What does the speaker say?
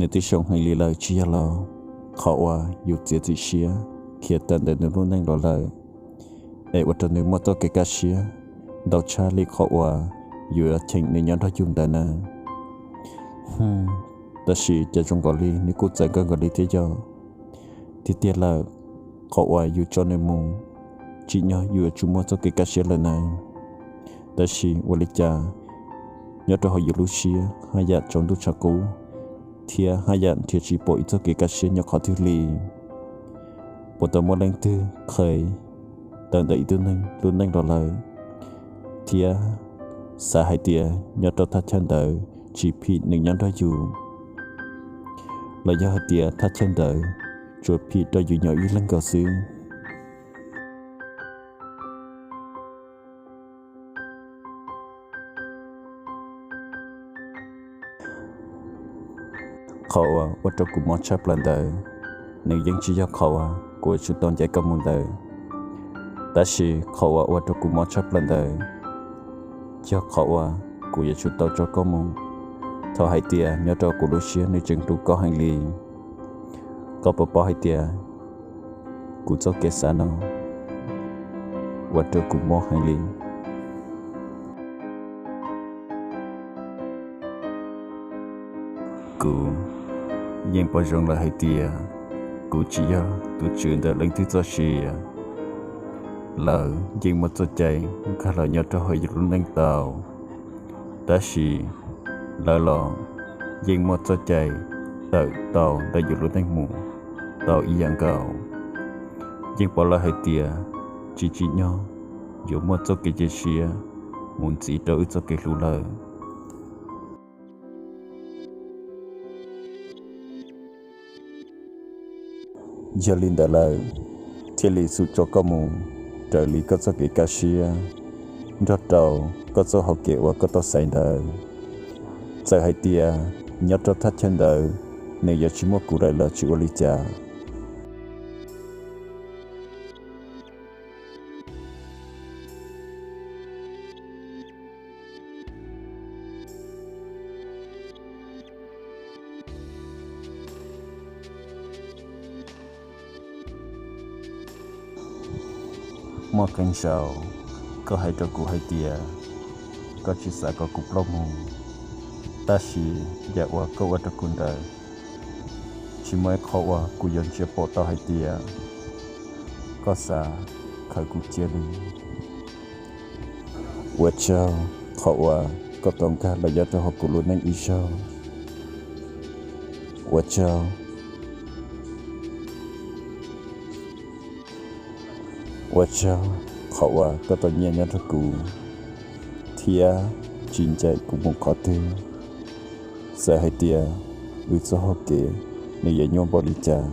Nws twb zoo heev li lawm tsis yog los? Qhov uas yus txiav txim siab khiav tawm ntawm nws lub neej los lawm, es ua rau nws muaj txoj kev kaj siab ntau tshaj li qhov uas yus yuav cheem nws nyob nrog yus ntawd na. Tab sis cas zoo nkaus li nws kuj txawv kawg nkaus li thiab yog. Tiag tiag lawm, qhov uas yus tso nws mus, tsim nyog yus yuav tsum muaj txoj kev kaj siab lawm na. Tab sis ua li cas nyob rau hauv yus lub siab haj yam tsaus ntuj tshav qub, thiab haj yam nrhiav tsis pom ib txoj kev kaj siab nyob qhov twg li? Puas tau muaj leej twg qhia tawm ntawm ib tug neeg lub neej los lawm, thiab xav hais tias nyob rau thaj chaw ntawd tsis phim nws nyob nrog yus, los yog hais tias thaj chaw ntawd tsuas phim rau yus nyob ib leeg nkaus xwb? Qhov uas ua rau kuv mob tshaj plaws ntawd, nws yeej tsis yog qhov uas kuv yuav tsum tau ncaim koj mus ntawd. Tab sis qhov uas ua rau kuv mob tshaj plaws ntawd, yog qhov uas kuv yuav tsum tau tso koj mus, thaum hais tias nyob rau kuv lub siab nws tseem hlub koj heev li. Koj puas paub hais tias kuv txoj kev xav no ua rau kuv mob heev li? Kuv yeej pom zoo lawm hais tias kuv tsis yog tus tswv ntawm leej twg txoj sia. Lawv yeej muaj txoj cai nkag los nyob rau hauv yus lub neej tau, tab sis lawv los yeej muaj txoj cai tawm tau ntawm yus lub neej mus tau ib yam nkaus. Yeej pom lawv hais tias tsis tsim nyog yuav muaj txoj kev cia siab mus ntxiv rau wb txoj kev hlub lawm. Yog li ntawd lawm, thiaj li xub tso koj mus raws li koj txoj kev kaj siab, nrog rau koj txoj hau kev uas koj tau xaiv ntawd. Txawm hais tias nyob rau thaj chaw ntawd nws yuav tsis muaj kuv lawm los tsis ua li cas. Muaj qee zaus koj hais rau kuv hais tias koj tsis xav kom kuv ploj mus, tab sis yam uas koj ua rau kuv ntawd tsis muaj ib qho uas kuv yuav ntsia pom tau hais tias koj xav khaws kuv cia li. Ua tsaug qhov uas koj tau nkag los nyob rau hauv kuv lub neej ib zaug. Ua tsaug, ua tsaug qhov uas koj tau nyiam nyob nrog kuv thiab tsis ncaim kuv mus qhov twg. Txawm hais tias wb txoj hau kev nws yuav nyuaj npaum li cas,